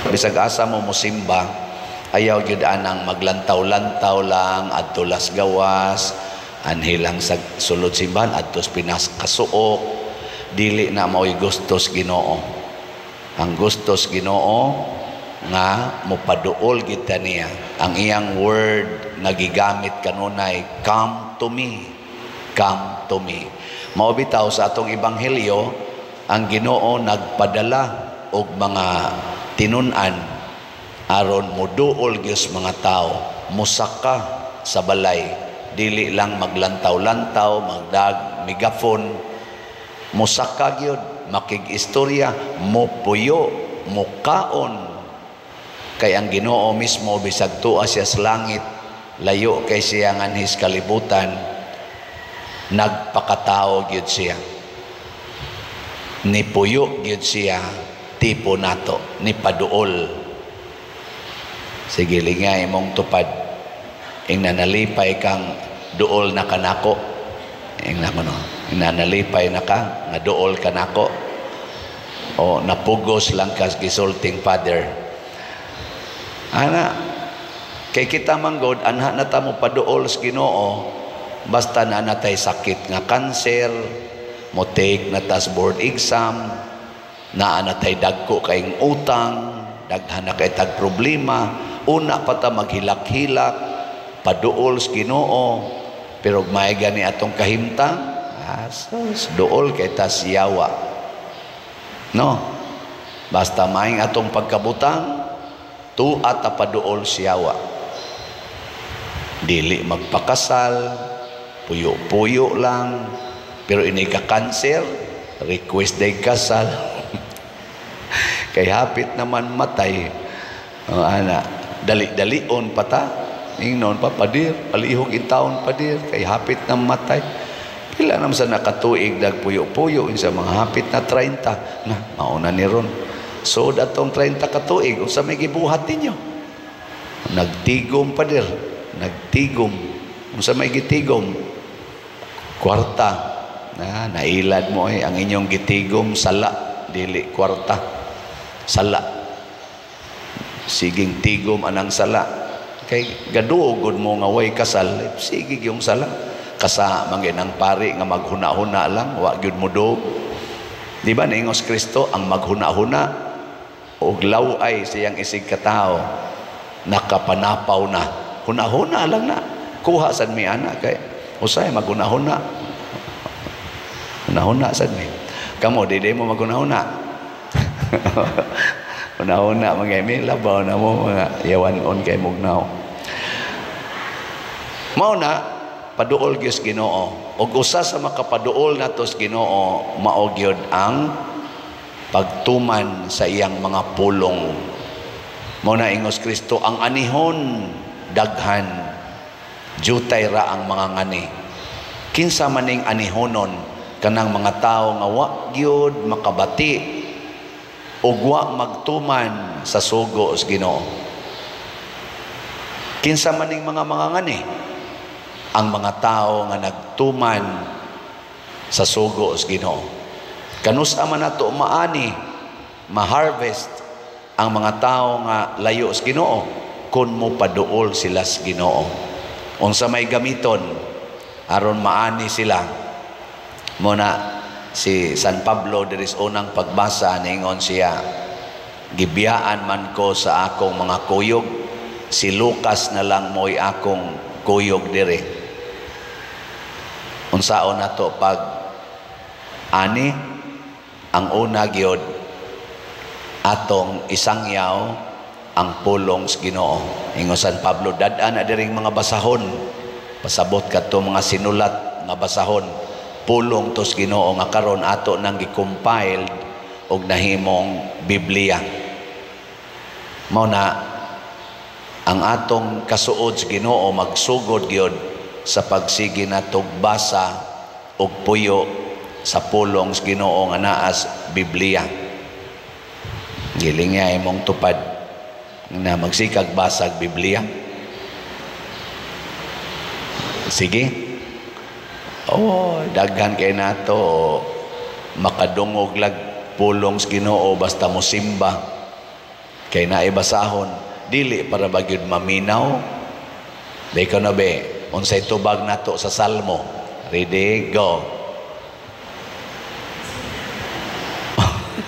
Bisag asa mo mosimba, ayaw gyud anang maglantaw-lantaw lang adto las gawas, anhi lang sa sulod simbahan adto sa pinakasuok. Dili na mao'y gustos Ginoo. Ang gustos Ginoo nga mopaduol gid ta niya. Ang iyang word nga gigamit kanunay, "Come to me, come to me." Mao bitaw sa atong ebanghelyo, ang Ginoo nagpadala og mga tinun-an aron moduol gyud sa mga tao, musaka sa balay, dili lang maglantaw-lantaw, magdag megafon. Musaka gyud, makig-istorya, mopuyo, mukaon, kay ang Ginoo mismo, bisag tuwa siya sa langit, layo kay siya nganhis kalibutan, nagpakatao gyud siya, nipuyo gyud siya tipo nato, nipaduol. Sige, lingay imong tupad. Ingna nalipay kang duol na kanako. Ingna ko, no, ingna nalipay na ka nga duol kanako o napugos lang ka gisulting father ana? Kay kita manggod, anha na ta mo paduol sa Ginoo basta na natay sakit nga cancer, mo take na tas board exam, naa na tay dagko kayong utang, daghan na kay tag problema, una pa ta maghilak-hilak paduol sa Ginoo. Pero may gani atong kahimtang, asos, duol kay tas yawa, no? Basta maing atong pagkabutang, tuwa ta paduol siyawa, dili magpakasal, puyo-puyo lang. Pero ini ka cancer, request day kasal kay hapit naman matay. Oh, ana, dali-dalion pa ta. Ingnon pa, "Padir, palihog intawon, padir, kay hapit na matay." Pila naman sa nakatuig nagpuyo-puyo sa mga hapit na 30 na mauna ni ron. So atong 30 katuig, unsa may gibuhat ninyo? Nagtigom, padir, nagtigom. Unsa may gitigom? Kwarta. Na nailad mo eh, ang inyong gitigom sala, dili kwarta. Sala. Siging tigom anang sala. Kay gaduogod mo nga way kasal, sige yung sala. Kasa mangin ang pari nga maghuna-huna lang, wa gyud mo dog. Di ba niingos Kristo, ang maghuna-huna og law-ay siyang isig katao, nakapanapaw na. Huna-huna lang na. Kuha sad mi ana kay usay maghuna-huna. Huna-huna sad mi. Kamo di mo maghuna-huna. Huna-huna mga mi, labaw na mo mga yawan-on kay mugnaw. Mao na paduol gyud Ginoo. Ug usa sa makapaduol nato sa Ginoo mao gyud ang pagtuman sa iyang mga pulong. Mao na ingos Kristo, ang anihon daghan, jutay ra ang mga ngani. Kinsa maning anihonon? Kanang mga tawo nga wa gyud makabati ug wa magtuman sa sugo sa Ginoo. Kinsa maning mga ngani? Ang mga tao nga nagtuman sa sugo sa Ginoo. Kanus-a man nato maani, ma-harvest ang mga tao nga layo sa Ginoo? Kun mo paduol sila sa Ginoo. Unsa may gamiton aron maani sila? Mo na si San Pablo diri sa unang pagbasa, ningon siya, "Gibiyaan man ko sa akong mga kuyog, si Lucas na lang mo'y akong kuyog diri." Unsaon nato pag ani? Ang una gyud, atong isangyaw ang pulong sa Ginoo. Ingon San Pablo, dad-an na diring mga basahon. Pasabot kadto mga sinulat nga basahon. Pulong to sa Ginoo nga karon ato nang gi-compiled og nahimong Biblia. Mao na ang atong kasuod sa Ginoo magsugod gyud sa pagsige natog basa og puyo sa pulong sa Ginoo nga naa sa Biblia. Giling nga imong tupad na magsikag basag Biblia. Sige. Oh, daghan kay nato makadungog lag pulong sa Ginoo basta mo simba. Kay naay basahon, dili para ba gyud maminaw? Di ko na be, unsay tubag nato sa Salmo? Ready, go.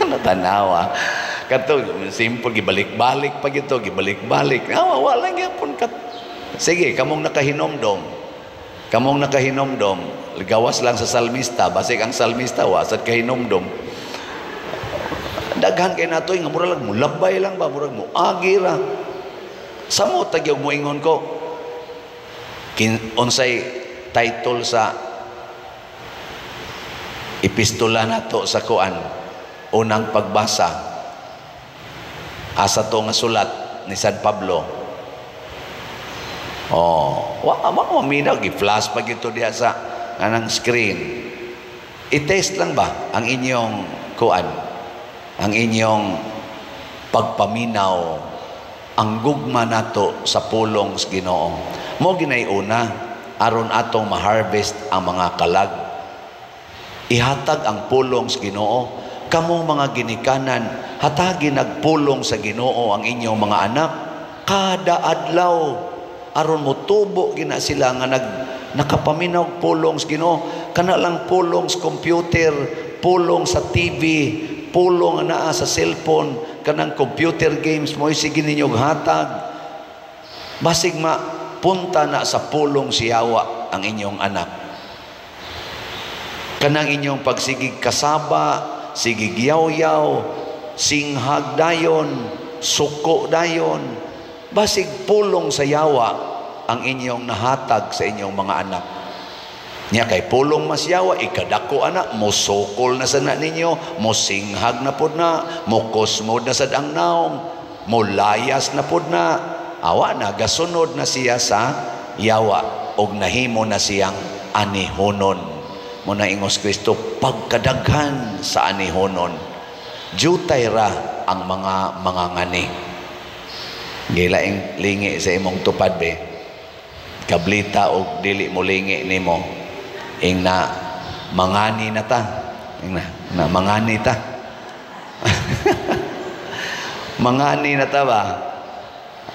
Natanawa. Kato, simple, gibalik-balik pa gito, gibalik-balik. Ah, wala gyapon kat. Sige, kamong nakahinomdom. Kamong nakahinomdom, gawas lang sa salmista, basig ang salmista wa sad kahinomdom. Daghan kay nato nga mura lang mulabay lang ba, murag mo agi ra. Samo tagyog moingon ko. Unsay title sa epistola nato sa kuan, unang pagbasa? Asa to nga sulat ni San Pablo? Oh, wa wa maminaw, gi-flash pa gito diha sa anang screen. I-test lang ba ang inyong kuan, ang inyong pagpaminaw, ang gugma nato sa pulong sa Ginoo. Mo ginay una aron atong ma-harvest ang mga kalag. Ihatag ang pulong sa Ginoo. Kamo mga ginikanan, hatagi nagpulong sa Ginoo ang inyong mga anak kada adlaw aron motubo gina sila nga nakapaminaw pulong sa Ginoo. Kana lang pulong sa computer, pulong sa TV, pulong naa sa cellphone, kanang computer games mo sige ninyo hatag. Basig ma punta na sa pulong siyawa ang inyong anak. Kanang inyong pagsigig kasaba, sigig yaw-yaw, singhag dayon, suko dayon, basig pulong sa yawa ang inyong nahatag sa inyong mga anak. Nya kay pulong mas yawa, ikadako anak, mosukol na sana ninyo, mosinghag na pod na, mokosmod na sad ang naong, molayas na pod na, awa na, gasunod na siya sa yawa, og nahimo na siyang anihonon. Muna ingos Kristo, pagkadaghan sa anihonon, jutay ra ang mga mangangani. Gilaing lingi sa imong tupad be, kablita og dili mo lingi nimo, ing na mangani na ta, ing na mangani ta. Mangani na ta ba?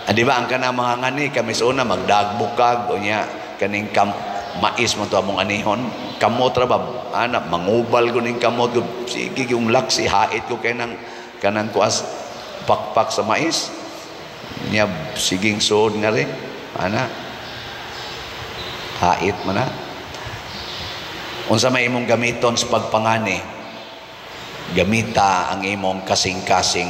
Ah, di ba ang kanang mga ngani kami sa una magdagbukag o niya kaning mais mo to among anihon, kamot ra ba ana mangubal ko ning kamot ko, sige yung laksi hait ko kay nang kanang kuas pakpak sa mais niya, siging suod nga rin ana hait man na. Unsa may imong gamiton sa pagpangani? Gamita ang imong kasing-kasing.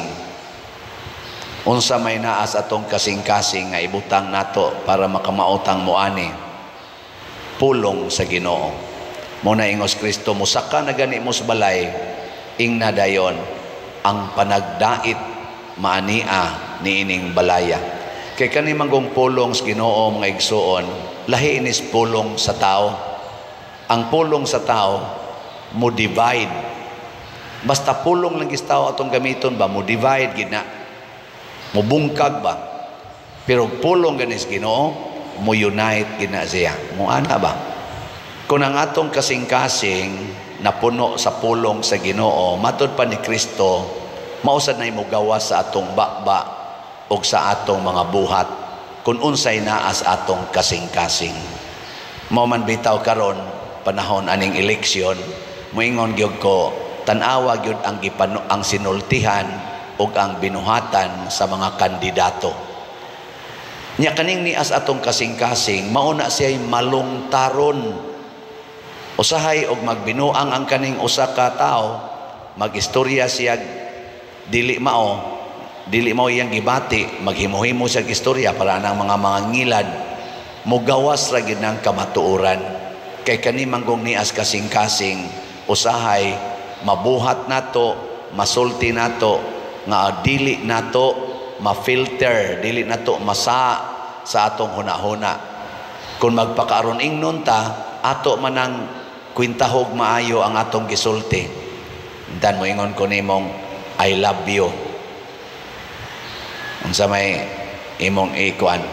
Unsa may naas atong kasing-kasing nga ibutang nato para makamaotang moani? Pulong sa Ginoo. Mo na ingos Kristo, musaka na gani mo sa balay, ingna dayon ang panagdait maania niining balaya. Kay kani manggong pulong sa Ginoo, mga igsuon, lahi inis pulong sa tao. Ang pulong sa tao mo divide. Basta pulong lang gis tao atong gamiton ba, mo divide gid na. Mubungkag ba? Pero pulong ganis Ginoo, mo unite gina siya. Mo ana ba? Kung ang atong kasing-kasing napuno sa pulong sa Ginoo, matud pa ni Kristo, mausad na gawas sa atong baba o sa atong mga buhat kung unsay naas atong kasing-kasing. Mao man bitaw karon panahon aning eleksyon, moingon gyud ko, tan-awa gyud ang gipano ang sinultihan ug ang binuhatan sa mga kandidato. Nya kaning nias atong kasing-kasing, mauna siya'y malungtaron. Usahay og magbinuang ang kaning usa ka tawo, magistorya siya dili mao iyang gibati, maghimo-himo siya istorya para anang mga mangilad, mugawas ra gid ng kamatuoran. Kay kani manggong nias kasing-kasing, usahay mabuhat nato, masulti nato nga dili nato ma-filter, dili nato masa sa atong hunahuna. Kung magpakaaron ingnon ta, ato manang kwintahog maayo ang atong gisulti. Dan moingon ko nimong "I love you." Unsa may imong ikuan?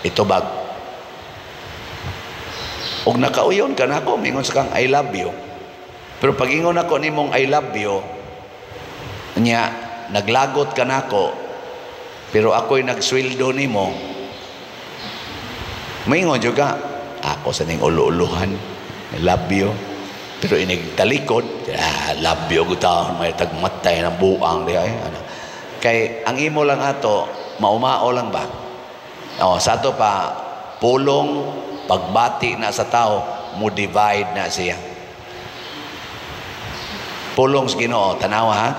Itubag. Og nakauyon ka nako, mingon sa kang "I love you." Pero pag ingon ako nimong "I love you," nya naglagot ka nako, Pero ako'y nagsweldo nimo, maingon jud ka, "Ako sa ning ulo-uluhan, labyo." Pero inig talikod, "Ah, labyo ko taon, may tagmatay ng buang di ay." Ano. Kay ang imo lang ato, maumao lang ba? O, sa ato pa, pulong, pagbati na sa tao, mo divide na siya. Pulong sa Ginoo, tanawa ha?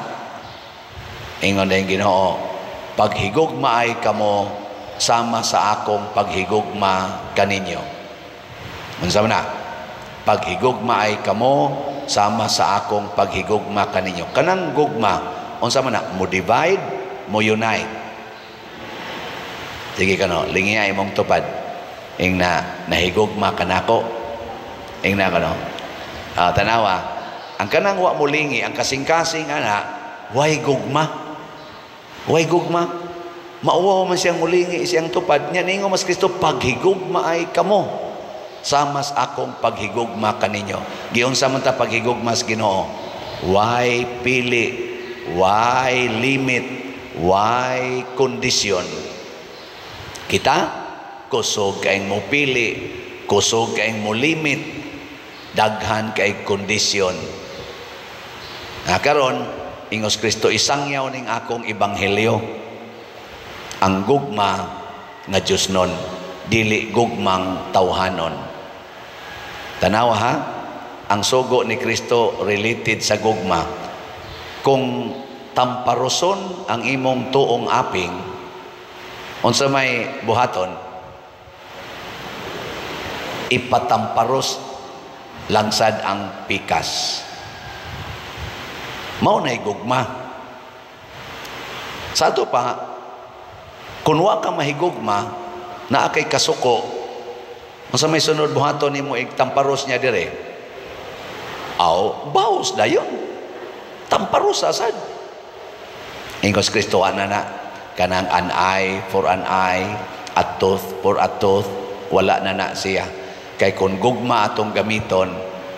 Ingon na yung Ginoo, "Paghigugma ay kamo sama sa akong paghigugma kaninyo." Unsa man na? "Paghigugma ay kamo sama sa akong paghigugma kaninyo." Kanang gugma, unsa man na? Mo divide, mo unite? Sige kano, lingiya imong tupad. Ing na, "Nahigugma kanako?" Ing na kano. Ah, tanawa, ang kanang wa mo lingi, ang kasing-kasing ana, way gugma. Way gugma. Mauwaw man siyang mulingi siyang tupad. Nya ningo mas Kristo, "Paghigugma ay kamo sama sa akong paghigugma kaninyo." Giunsa man ta paghigugma sa Ginoo? Why pili? Why limit? Why kondisyon? Kita kusog kayong mo pili, kusog kayong mo limit, daghan kay kondisyon. Na karon, ingos Kristo, "Isangyaw ning akong ebanghelyo." Ang gugma nga Diyos nun, dili gugmang tawhanon. Tanawa ha, ang sugo ni Kristo related sa gugma. Kung tamparoson ang imong tuong aping, unsa may buhaton? Ipatamparos langsad ang pikas. Mao na'y gugma. Sa ato pa, kung wa ka mahigugma, naa kay kasuko, unsa may sunod buhaton nimo igtamparos niya dire? Aw, baos dayon. Tamparos asad. Ingos Kristo ana na kanang an eye for an eye, a tooth for a tooth, wala na na siya. Kay kung gugma atong gamiton,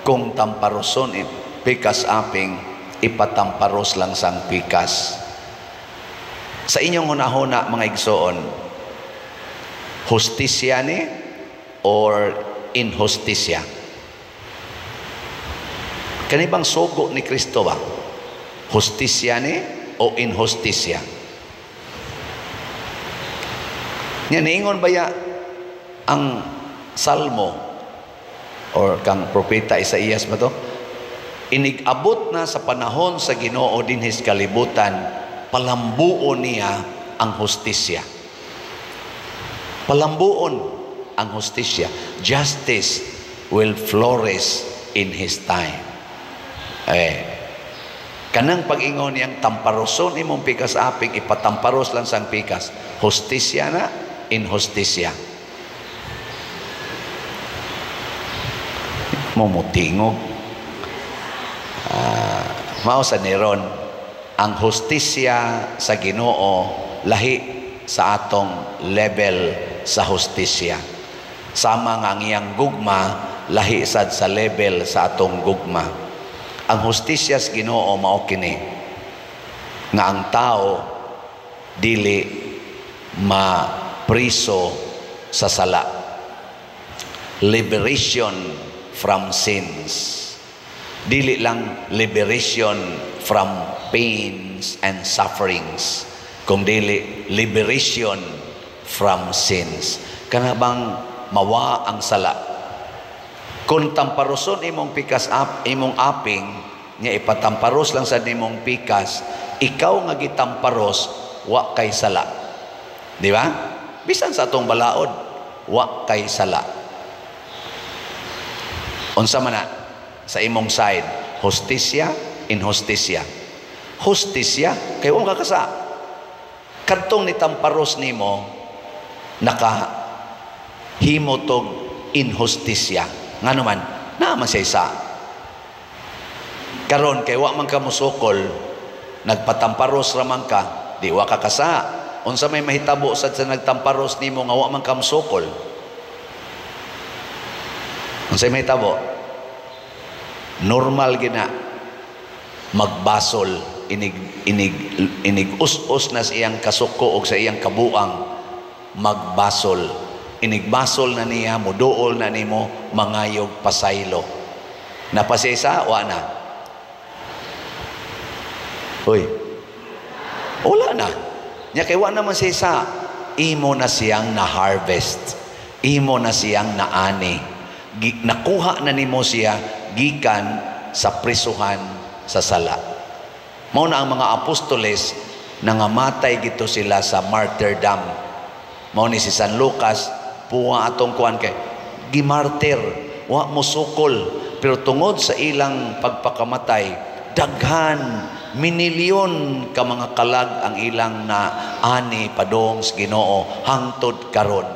kung tamparoson pikas aping, ipatamparos lang sang pikas. Sa inyong hunahuna, mga igsoon, hustisya ni or inhustisya? Kani bang sugo ni Kristo ba? Hustisya ni o inhustisya? Nya niingon ba ya ang Salmo or kang propeta Isaías ba to? Inig-abot na sa panahon sa Ginoo dinhis kalibutan, palambuon niya ang hustisya. Palambuon ang hustisya. Justice will flourish in His time. Eh, kanang pag-ingon niyang tamparoson imong pikas aping, ipatamparos lang sang pikas. Hustisya na, inhustisya? Mumutingog. Mao sa Neron, ang hustisya sa Ginoo lahi sa atong level sa hustisya. Sama nga ang iyang gugma lahi sad sa level sa atong gugma. Ang hustisya sa Ginoo mao kini nga ang tao dili mapriso sa sala. Liberation from sins. Dili lang liberation from pains and sufferings, kung dili liberation from sins. Kana bang mawa ang sala? Kung tamparoson imong pikas ap, imong aping nya ipatamparos lang sa nimong pikas, ikaw nga gitamparos wa kay sala. Di ba? Bisan sa atong balaod, wa kay sala. Unsa man na sa imong side, hustisya, inhustisya? Hustisya, kay wa kakasa. Kadtong nitamparos nimo naka himo tog inhustisya. Ngano man, naa man siya isa. Karon kay wa man ka mosukol, nagpatamparos ra man ka, di wa ka kasa. Unsa may mahitabo sad sa nagtamparos nimo nga wa man ka mosukol? Unsa may mahitabo? Normal gina magbasol Inig inig inig us-us na sa iyang kasuko og sa iyang kabuang, magbasol. Inigbasol na niya, muduol na nimo, mangayog pasaylo. Napasisa, wa na. Hoy. Wala na. Nya kay wa naman siya, imo na siyang na-harvest. Imo na siyang naani. Nakuha na nimo siya gikan sa prisuhan sa sala. Mao na ang mga apostoles, nangamatay gito sila sa martyrdom. Mao ni si San Lucas, puwa atong kuan kay gimartir, wa mo sukol, pero tungod sa ilang pagpakamatay, daghan minilyon ka mga kalag ang ilang na ani padong sa Ginoo hangtod karon.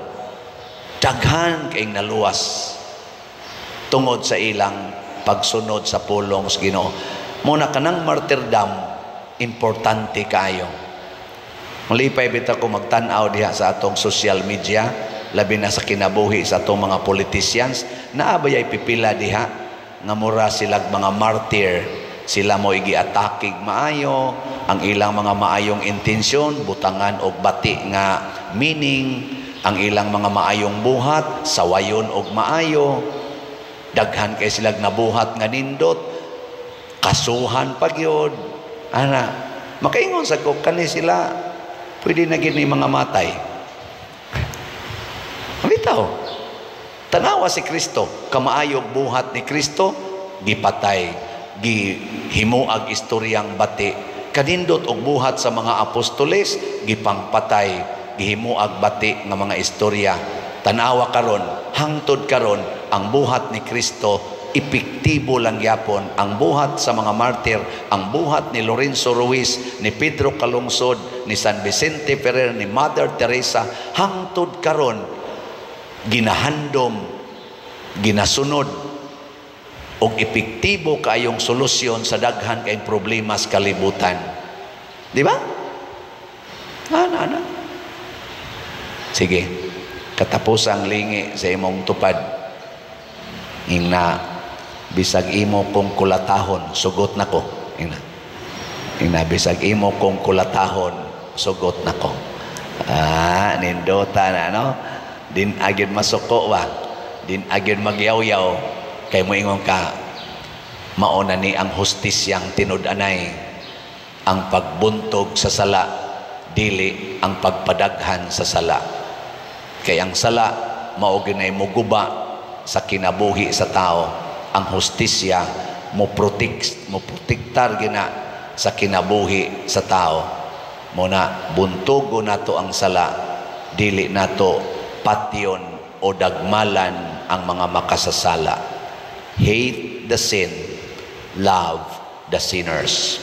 Daghan kay naluwas tungod sa ilang pagsunod sa pulong sa Ginoo. Muna kanang martyrdom, importante kayo. Malipay bitaw ko magtan-aw diha sa atong social media, labi na sa kinabuhi sa atong mga politicians, naa bayay pipila diha nga mura silag mga martyr. Sila mo giatakig maayo, ang ilang mga maayong intensyon butangan og bati nga meaning, ang ilang mga maayong buhat sawayon og maayo. Daghan kay silag nabuhat nga nindot, kasuhan pa gyud. Ana, makaingon sa ko kani sila pwede na gid ni mga matay. Bitaw. Tanawa si Kristo, kamaayog buhat ni Kristo, gipatay, gihimuag istoryang bati. Kanindot og buhat sa mga apostoles, gipangpatay, gihimuag bati nga mga istorya. Tanawa karon, hangtod karon, ang buhat ni Kristo epektibo lang gyapon. Ang buhat sa mga martir, ang buhat ni Lorenzo Ruiz, ni Pedro Calungsod, ni San Vicente Ferrer, ni Mother Teresa, hangtod karon ginahandom, ginasunod og epektibo kaayong solusyon sa daghan kayong problema sa kalibutan. Di ba? Ana, ana. Sige, katapusang lingi sa imong tupad. Ingna, bisag imo kong kulatahon, sugot na ko. Ingna. Ingna, bisag imo kong kulatahon, sugot na ko. Ah, nindota na, no? Din agad masuko ba? Din agad magyaw-yaw. Kay mo ingon ka, mauna ni ang hustisyang tinud-anay, ang pagbuntog sa sala, dili ang pagpadaghan sa sala. Kay ang sala, mao ginay muguba sa kinabuhi sa tao. Ang hustisya, mo protektar gina sa kinabuhi sa tao. Muna, buntogo nato ang sala, dili nato patyon o dagmalan ang mga makasasala. Hate the sin, love the sinners.